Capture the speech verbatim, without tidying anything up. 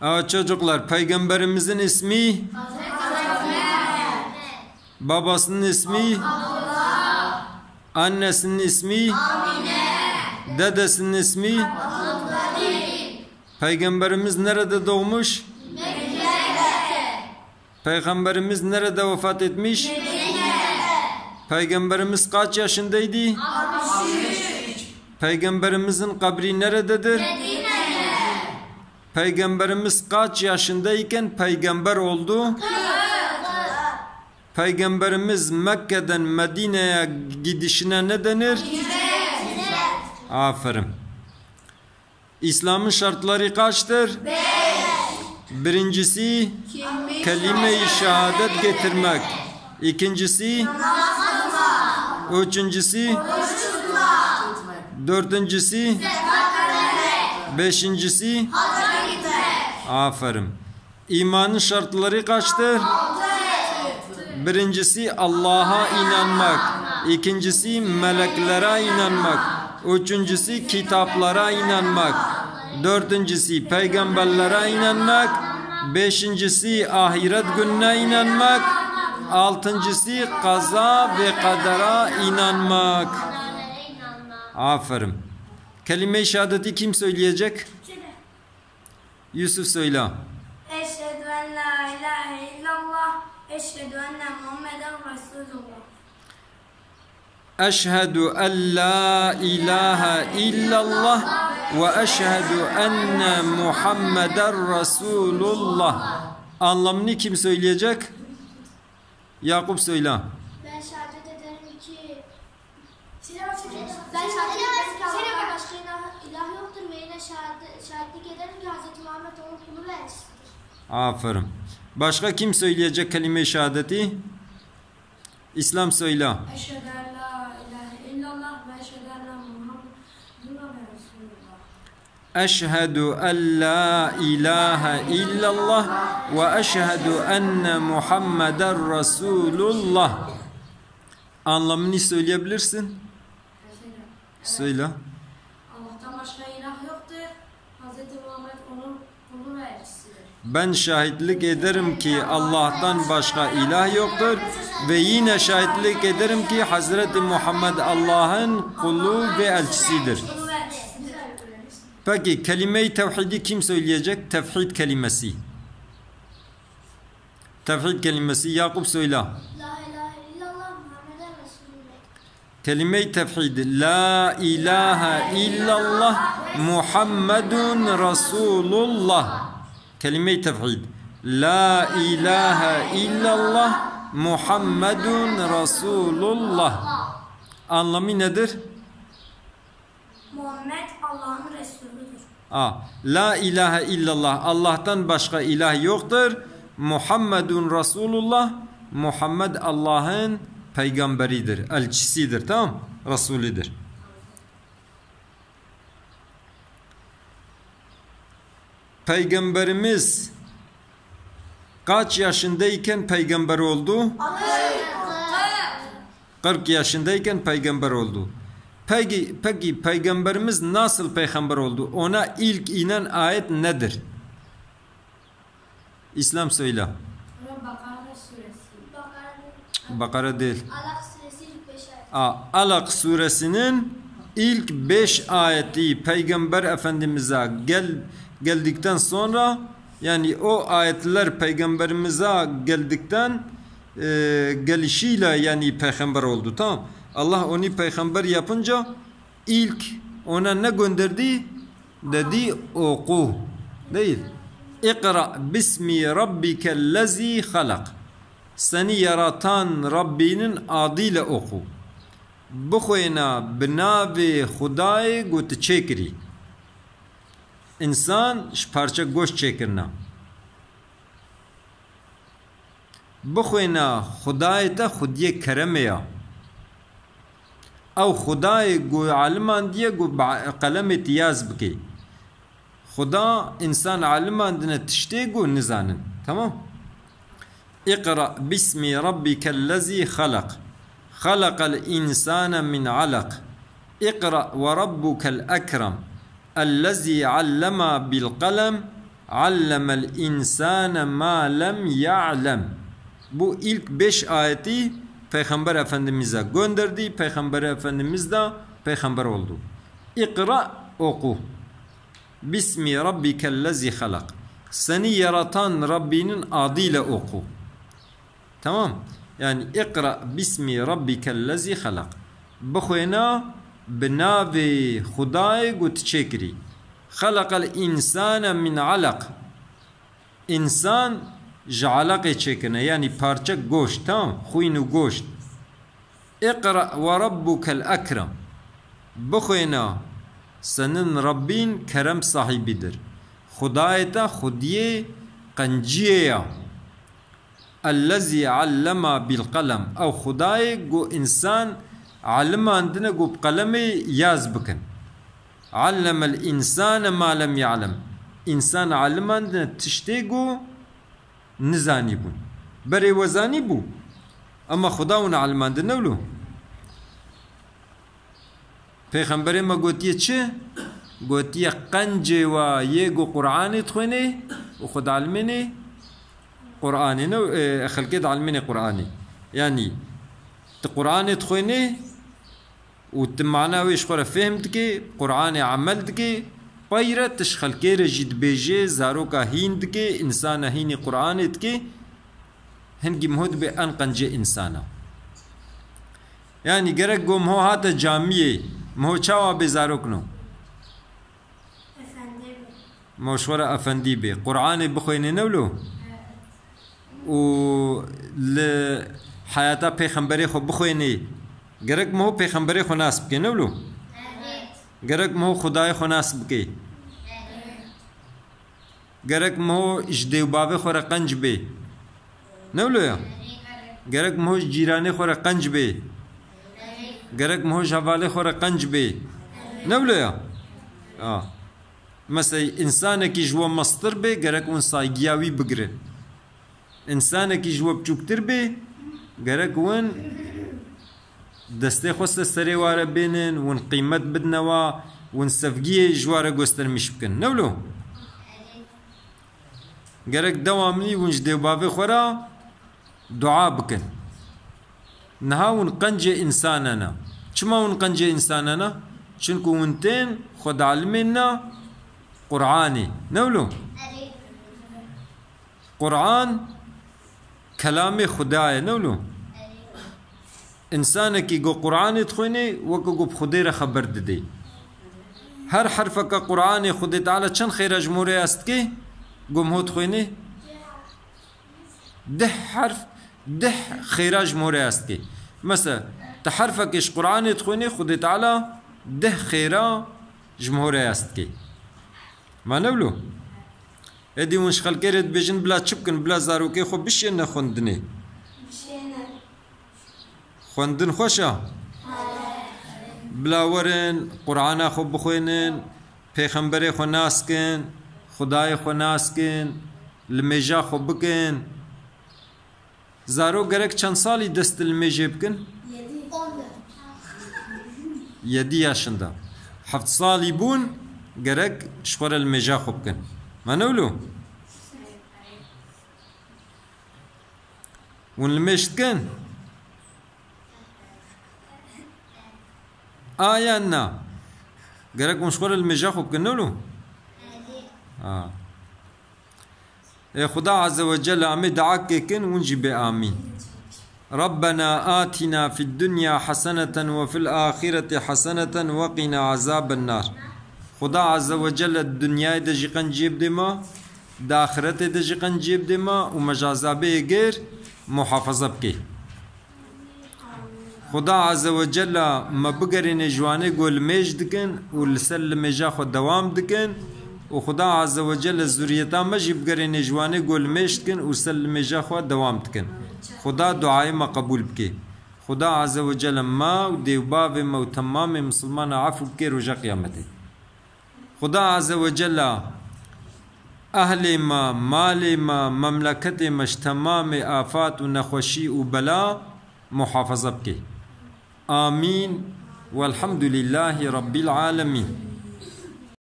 Aa, çocuklar, Peygamberimizin ismi? Babasının ismi? Annesinin ismi? Dedesinin ismi? Peygamberimiz nerede doğmuş? Peygamberimiz nerede vefat etmiş? Peygamberimiz kaç yaşındaydı? Peygamberimizin kabri nerededir? Peygamberimiz kaç yaşındayken peygamber oldu? Peygamberimiz Mekke'den Medine'ye gidişine ne denir? Aferin. İslam'ın şartları kaçtır? Birincisi, kelime-i şehadet getirmek. İkincisi, üçüncüsü, dördüncüsü, beşincisi. Aferin. İmanın şartları kaçtır? Birincisi Allah'a inanmak. İkincisi meleklere inanmak. Üçüncüsü kitaplara inanmak. Dördüncüsü peygamberlere inanmak. Beşincisi ahiret gününe inanmak. Altıncısı kaza ve kadere inanmak. Aferin. Kelime-i şehadeti kim söyleyecek? Yusuf, söyle. Eşhedü en la ilahe illallah, eşhedü enne Muhammeden Resulullah. Eşhedü en la ilahe illallah ve eşhedü enne Muhammeden Resulullah. Anlamını kim söyleyecek? Yakup, söyle. Ben şehadet ederim ki Ben şahit ederim ki Allah'tan başka ilah, ilah yoktur ve yine şahit, şahitlik ederim ki Hz. Muhammed onun kulu ve elçisidir. Aferin. Başka kim söyleyecek kelime-i şehadeti? İslam, söyle. Eşhedü en la ilahe illallah ve eşhedü enne Muhammeden Resulullah. Eşhedü en la ilahe illallah ve eşhedü enne Muhammeden Resulullah. Anlamını söyleyebilirsin. Söyle. Allah'tan başka ilah yoktur. Hz. Muhammed onun kulu ve elçisidir. Ben şahitlik ederim ki Allah'tan başka ilah yoktur ve yine şahitlik ederim ki Hazreti Muhammed Allah'ın kulu ve elçisidir. Peki kelime-i tevhidi kim söyleyecek? Tevhid kelimesi. Tevhid kelimesi. Yakup, söyle. La ilahe illallah Muhammeden Resulullah. Kelime-i tevhid. La ilahe illallah Muhammedun Resulullah. Kelime-i tevhid. La ilahe illallah Muhammedun Resulullah. Anlamı nedir? Muhammed Allah'ın Resulüdür. A. La ilahe illallah. Allah'tan başka ilah yoktur. Muhammedun Resulullah. Muhammed Allah'ın peygamberidir, elçisidir, tamam? Resulüdür. Peygamberimiz kaç yaşındayken peygamber oldu? Kırk yaşındayken peygamber oldu. Peki, peki peygamberimiz nasıl peygamber oldu? Ona ilk inen ayet nedir? İslam, söyle. Bakara suresi. Bakara değil. Alak suresi ilk beş ayet. A, Alak suresinin ilk beş ayeti Peygamber Efendimiz'e gel, geldikten sonra, yani o ayetler Peygamberimize geldikten, e, gelişiyle yani peygamber oldu, tamam. Allah onu peygamber yapınca ilk ona ne gönderdi? Dedi, oku. Değil. İkra bismi rabbikellezi halak. Seni yaratan Rabbinin adıyla oku. Bixwêne bi navê Xudayê ku tu çêkirî. Însan ji parçe goşt çêkirine. Bixwêne Xudayê te xwediyê keremê ya. Ew Xudayê ku elimandiye ku bi qelemê tu yaz bikê. Xuda însan elimandine tiştê ku nizanin. Tamam? Iqra bismi rabbikellezî xelaq. Xelaqel însane min alaq. Iqra ve rabbukel ekrem. Ellezî allema bil qelem. Allemel insane ma lem ya'lem. Bu ilk beş ayeti Peyxember Efendimiz'e gönderdî, Peyxember Efendimiz de Peyxember oldu. İqra, oku. Bismi rabbikellezi halak. Seni yaratan Rabbinin adıyla oku. Tamam. Yani, iqra bismi rabbikellezi halak. Bixwêne bi navê Xudayê ku tu çêkirî. Xelaqel insane min alak. Însan ji alaqê çêkirine, yani parçek goşt, tamam, xwîn û goşt. Iqra ve rabbukel ekrem. Bixwêne, senin Rabbîn kerem sahîbîdir. Xudayê te xwediyê qenciyê ya. Ellezî allema bil qelem. Ew Xudayê ku însan elimandine ku bi qelemê yaz bikin. Allemel însane ma lem ya'lem. Însan elimandine tiştê ku nizanîbûn. Berê we zanîbû. Ema Xuda hûn elimandin, ne wilo? Pêxemberê me gotiye çi? Gotiye qencê we yê ku Qur'anê dixwênê û xwe dielmênê Qur'anê, ne, e, xelkê dielmênê Qur'anê. Yanî, tu Qur'anê dixwênê û tu mana wê ji xwe re fêhm dikê, Qur'anê emel dikê, pey re tu ji xelkê re jî dibêjê, zaroka hîn dikê, însana hînî Qur'anê dikê, hingî miho dibê en qencê însana. Yanî gerek go miho hate camiyê, miho çawa bê zarokno? Efendî bê. Miho ji xwe re efendî bê. Qur'anê bixwênê, ne wilo? Evet. Û li heyata pêxemberê xwe bixwênê. Gerek miho pêxemberê xwe nas bikê, ne wilo? Evet. Gerek miho Xudayê xwe nas bikê. Evet. Gerek miho ji dê û bavê xwe re qenc bê. Ne wilo ya? Gerek miho ji cîranê xwe re qenc bê. Gerek miho ji hevalê xwe re qenc bê. Ne wilo ya? A. Mesela, însanekî ji we mestir bê, gerek hûn saygiya wî bigirin. Însanekî ji we biçûktir bê, gerek hûn destê xwe ser serê wa re bênin, hûn qîmet bidine wa, hûn sevgiyê ji wa re göstermiş bikin. Ne wilo? Gerek dewamlî hûn ji dê û bavê xwe re dua bikin. Niha hûn qencê însanan e. Çima hûn qencê însanan e? Çunku hûn tên xwe dielmêne Qur'anê. Ne wilo? Qur'an kelamê Xuda ye, ne wilo? Însanekî ku Qur'anê dixwênê, weke ku bi Xwedê re xeber didê. Her herfeke Qur'anê Xwedê Teala çend xêra ji morê yas dike? Ku miho dixwênê? Deh herf, deh xêra ji morê yas dike. Mesela, tu herfekê ji Qur'anê dixwênê, Xwedê Teala deh xêra ji miho re yas dike. Ma ne wilo? Êdî hûn ji xelkê re dibêjin, bila çi bikin, bila zarokê xwe bişêne xwendinê. Xwendin xweş e? Bila werin, Qur'ana xwe bixwênin, pêxemberê xwe nas kin, Xudayê xwe nas kin, limêja xwe bikin. Zarok gerek çend salî dest li mêjê bikin? Yedi. Yedi yaşında. Heft salî bûn, gerek ji xwe re li mêja xwe bikin. Me ne wilo? Hûn li mêj dikin? A yan na? Gerek hûn ji xwe re li mêja xwe bikin, ne wilo? Ha. Ê Xuda Azze ve Celle, em ê duakê kin, hûn jî bê amîn. Rabbena atina fid dunya haseneten ve fil ahireti haseneten ve qina azaben nar. Xuda Azze ve Celle di dinyayê de jî qenciyê bidê me, di axiretê de jî qenciyê bidê me û me ji azabê yê gêr muhafaza bike. Xuda Azze ve Celle me bigerîne ji wanê ku limêj dikin û li ser limêja xwe dewam dikin û Xuda Azze ve Celle zuriyeta me jî bigerîne ji wanê ku limêj dikin û ser limêja xwe dewam dikin. Xuda duayê me qebûl bike. Xuda Azze ve Celle me û dê û bavê me û temamê misilmana efû bike roja qiyametê. Xuda Azze ve Celle ehlê me, malê me, memleketê me ji temamê afat û nexweşî û bela muhafaza bike. Amîn. Welhamdulîllahî Rabbîl alemîn.